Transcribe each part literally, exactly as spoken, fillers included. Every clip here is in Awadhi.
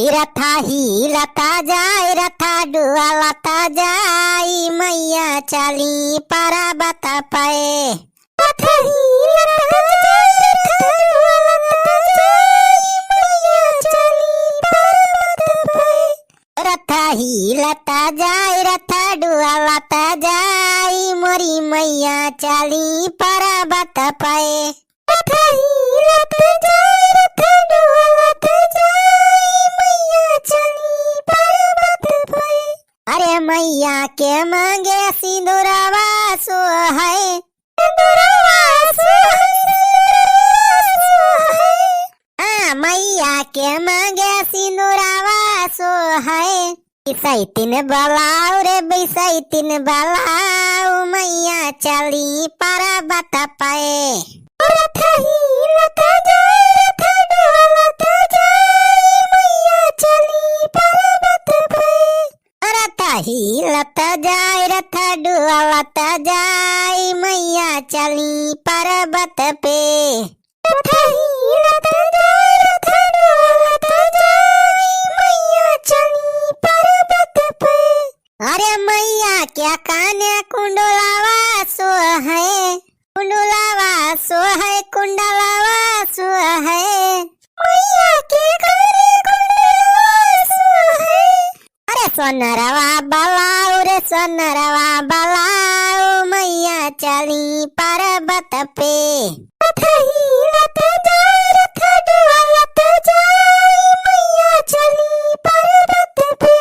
ई रथा हिलत जाए, रथा डुअलत जाए, मैया चली परबत पे। रथा हिलत जाए, रथा डुअलत जाए, मैया चली परबत पे। रथा हिलत जाए, रथा डुअलत जाए, मोरी मैया चली परबत पे। रथा हिलत जाए, रथा डुअलत जाए, मैया चली परबत पे। अरे मैया के मांगे सिंदूरवा सोहै, सिंदूरवा सोहै, सिंदूरवा सोहै। हाँ, मैया के मांगे सिंदूरवा सोहै। बिसैतिन बोलाओ रे, बिसैतिन बोलाओ, मैया चली परबत पे। रथा हिलत जाए, रथा डुअलत जाए, मैया चली परबत पे। रथा हिलत जाए, रथा डुअलत जाए, मैया चली परबत पे। रथा हिलत जाए, रथा डुअलत जाए, मैया चली परबत पे। अरे मैया के काने कुंडलवा सोहै, कुंडलवा सोहै, कुंडलवा सोहै। मैया के काने कुंडलवा सोहै। अरे सोनरवा बोलाओ रे, सोनरवा बोलाओ, मैया चली परबत पे। रथा हिलत जाए, रथा डुअलत जाए, मैया चली परबत पे।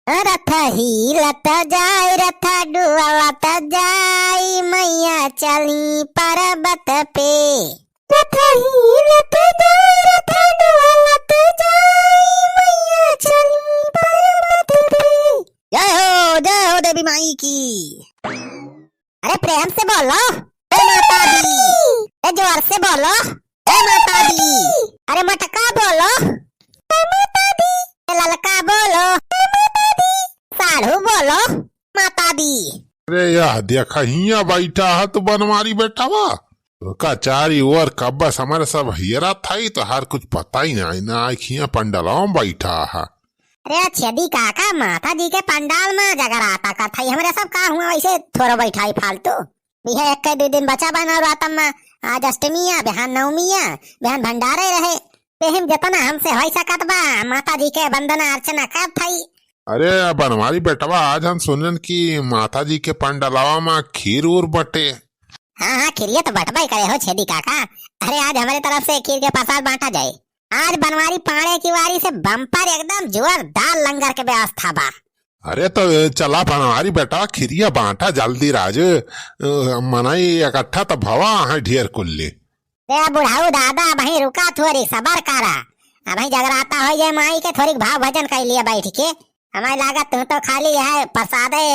रथा हिलत जाए, रथा डुअलत जाए, मैया चली परबत पे। रथा हिलत जाए, रथा डुअलत जाए, मैया चली परबत पे। जय हो, जय हो देवी माई की। अरे प्रेम से बोलो, ए माता दी। ए जोर से बोलो, ए माता दी। अरे मोटका बोलो, ए माता दी। ए ललका बोलो, ए माता दी। साढ़ू बोलो, माता दी। अरे यह देखा, हियाँ बैठा है तो बनवारी बेटवा। का चारी ओर कब्बा से हमरे सब हेरत हई, तोहार कुछ पता ही नाहीं, ना आइख हियाँ पंडलवा में बैठा है। अरे छेदी काका, माता जी के पंडाल में जगराता करत हई, हमरे सब का हुआ वैसे थोरो बैठाई फालतू। इहे एक के दू दिन बचा बा नवरातम में, आज अष्टमी आ, बिहान नवमी आ, बिहान भंडारे रहे। तेहिम जेतना हमसे होइ सकत बा, माता जी के वंदना अर्चना करत हई। अरे बनवारी बेटवा, आज हम सुनन कि माता जी के पंडलवा में खीर उर बटे। हाँ, हाँ, खीरिया तो बटबे करे हो छेदी काका। अरे आज हमरे तरफ से खीर के प्रसाद बांटा जाए। आज बनवारी पाड़े की वारी से बम्पर एकदम जोरदार लंगर के व्यवस्था बा। अरे तो चला बनवारी बेटवा, खीरिया बांटा जल्दी राज, अ, मनई इकट्ठा तो भवा है ढेर कुल्ली। रे बुढ़ऊ दादा, अबहीं रुका, थोरी सबर करा। अबहीं जगराता होइ जाए माई के, थोरी भाव भजन कइ लिया बैठ के। हमारे लागत तू तो खाली है प्रसादे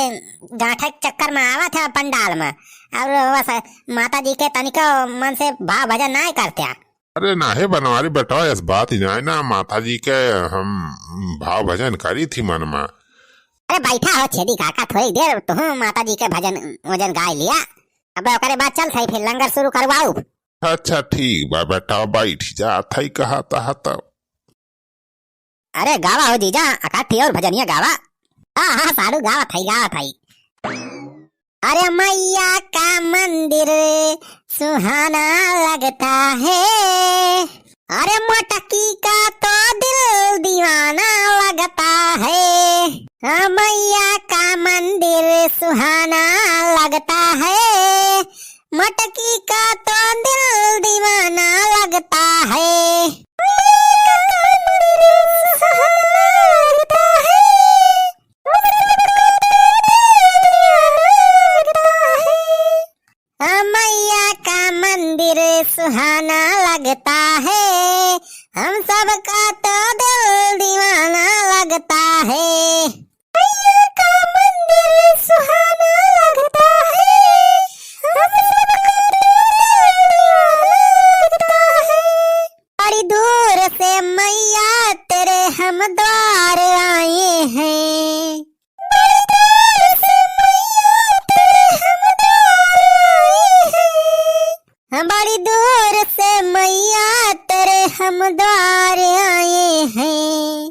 गांठे के चक्कर में आवत है पंडाल में, और बस माता जी के तनिको मन से भाव भजन नाहीं करत्या। अरे नाहीं बनवारी बेटवा, ऐस बात ही नाहीं ना, माता जी के हम भाव भजन करी थी मन में। अरे बैठा हो छेदी काका, थोड़ी देर तुहूँ माता जी के भजन वजन गाय लिया, अब ओकरे बाद चल सही फिर लंगर शुरू करवाऊ। अच्छा ठीक बा बेटा, बैठ जात हई कहा तहा तब। अरे गावा हो जीजा, अकाठी और भजनिया गावा। हाँ, हाँ, साढ़ू गावत हई, गावत हई। अरे मैया का मंदिर सुहाना लगता है, अरे मोटकी का तो दिल दीवाना लगता है। हाँ, मैया का मंदिर सुहाना लगता है, मोटकी का तो दिल दीवाना लगता है। हाँ, मैया का मंदिर सुहाना लगता है, हम सबका तो दिल दीवाना लगता है। मैया का मंदिर सुहाना लगता है, हम सबका दिल दीवाना लगता है। बड़ी दूर से मैया तेरे हम द्वार आए हैं। बड़ी दूर से मैया तेरे हम द्वार आए हैं। हाँ, बड़ी दूर से मैया तेरे हम द्वार आए हैं।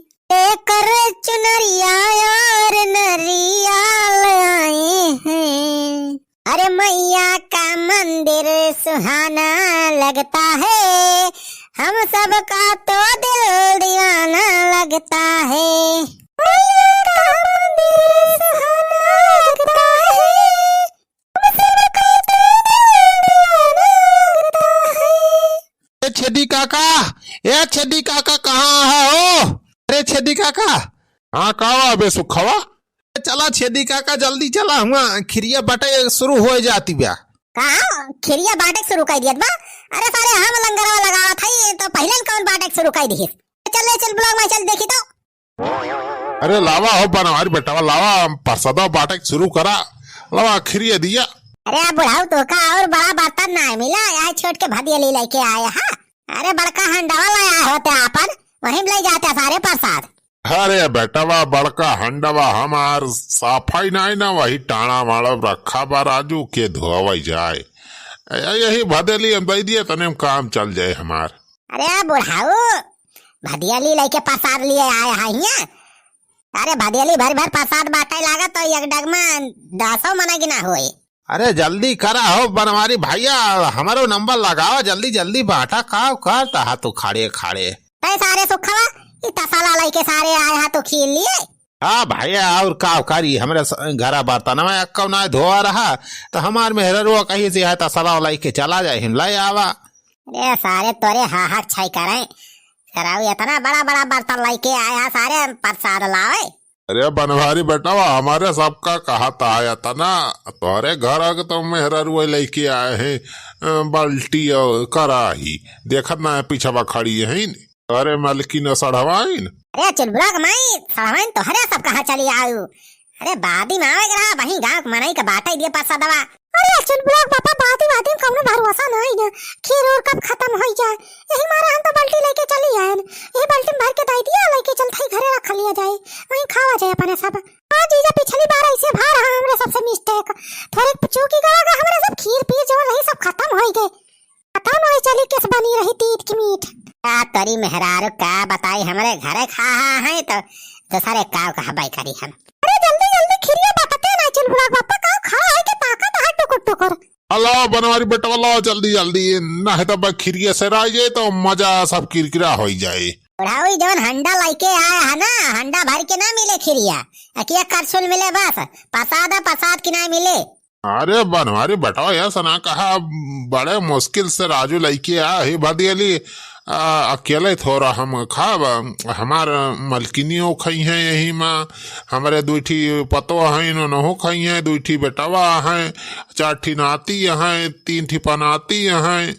चुनरिया और नरिया लाए हैं। अरे मैया का मंदिर सुहाना लगता है, हम सबका तो दिल दीवाना लगता है। मैया का मंदिर सुहाना लगता है, हम सबका तो दिल दीवाना लगता है। ए छेदी काका, ए छेदी काका, कहाँ हो? अरे छेदी काका। हाँ, का बा बे सुखवा? चला छेदी काका, जल्दी चला, हुआ खिरिया बाटे शुरू होइ जाती बा। का? खिरिया बाटे शुरू कर दियत बा? अरे सारे, हम लंगरवा लगावत हई, तो पहिले कौन बाटे शुरू कर दिहिस? चल ले, चल ब्लॉक में चल देखी तो। अरे लावा हो बनवारी बेटवा, लावा प्रसादा बाटे शुरू करा, लावा खिरिया दिया। अरे बुढ़ऊ, तोका और बड़ा बर्तन ना मिला, यह छोट के भदियली लेके आए हा। अरे बड़का हंडवा लाया होते आपन, वहीं ले जाते सारे प्रसाद। अरे बेटवा, बड़का हंडवा हमार साफाई नाई ना, वही टाणा वाणा रखा बा राजू, के धोवई जाए। ए, यही भदेली हम दे दिए, तने हम काम चल जाए हमार। अरे बुढ़ऊ, भदेली लेके प्रसाद लिए आए हैं हियां। अरे भदेली भर भर प्रसाद बांटे लागा तो एक डग में दसो मनई के ना होए। अरे जल्दी करा हो बनवारी भैया, हमरो नंबर लगावा, जल्दी जल्दी बांटा, का करता हा तू खड़े खड़े। तै सारे सुखवा, ई तसला लइके सारे आए हा तो खीर लिए। हाँ भैया, और का करी, हमरे स-, घरा बर्तनवा एक्को ना धोआ रहा, तो हमार मेहररुआ कही से है तसला लइके चला जाए, हम ले आवा। अरे सारे तोरे हाहक छाई करे, सराऊ इतना बड़ा बड़ा बर्तन लइके आया सारे प्रसाद लावे। अरे बनवारी बेटवा, हमारे सबका कहत है इतना, तोरे घर के तो मेहररुआ लइके आए हैं, अ, बाल्टी और कराही, देखत ना है पीछवा खड़ी है। अरे मलकिन सढ़वाइन। अरे चुलबुला के माई, सढ़वाइन तोहरे सब कहाँ चली आऊ? अरे बादी में आवे के रहा, वहीं गाँव के मनई के बांटे दिए प्रसादवा। अरे चुलबुला के पापा, बादी बादी में कौनो भरोसा नहीं ना, खीर और कब खत्म हो जाए, यही मारे हम तो बाल्टी लेके चली आए, यही बाल्टी में भर के दे दिया, लेके चलते ही घरे रख लिया जाए, वहीं खावा जाए अपने सब। हाँ जीजा, पिछली बार ऐसे भा रहा हमरे सबसे मिस्टेक, थोड़े चूकी गवा का हमरे सब खीर पीर जो रही सब खत्म हो गए, खत्म हो चली किस बनी रही तीत की मीठ। का तोरी मेहरारू का बताई, हमरे घरे खा हा है तो दूसरे का कहबे करी हम। अरे जल्दी जल्दी खिरिया बटते ना चुलबुला बापा का खा है के ताकत है टुकुर टुकुर। अला बनवारी बेटवा लाओ जल्दी जल्दी, ना है तब खिरिया से रह जाए तो मजा सब किरकिरा हो जाए। बुढ़ाऊ जवन हंडा लेके आया है ना, हंडा भर के ना मिले खिरिया, अकिया करछुल मिले बस, प्रसाद प्रसाद की ना मिले। अरे बनवारी बेटवा, ऐसा ना कहा, बड़े मुश्किल से राजू लइके आ ही भदियली, आ, अकेले थोड़ा हम खाब, हमार मलकिनियो खई हैं यही माँ, हमरे दुई ठी पतो हैं, उनहु खई हैं, दुई ठी बेटवा हैं, चार ठी नाती हैं, तीन ठी पनाती हैं,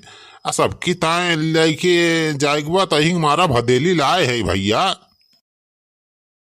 आ सबकी ताए लइके जाइक बा, तही मारा भदेली लाए है भैया।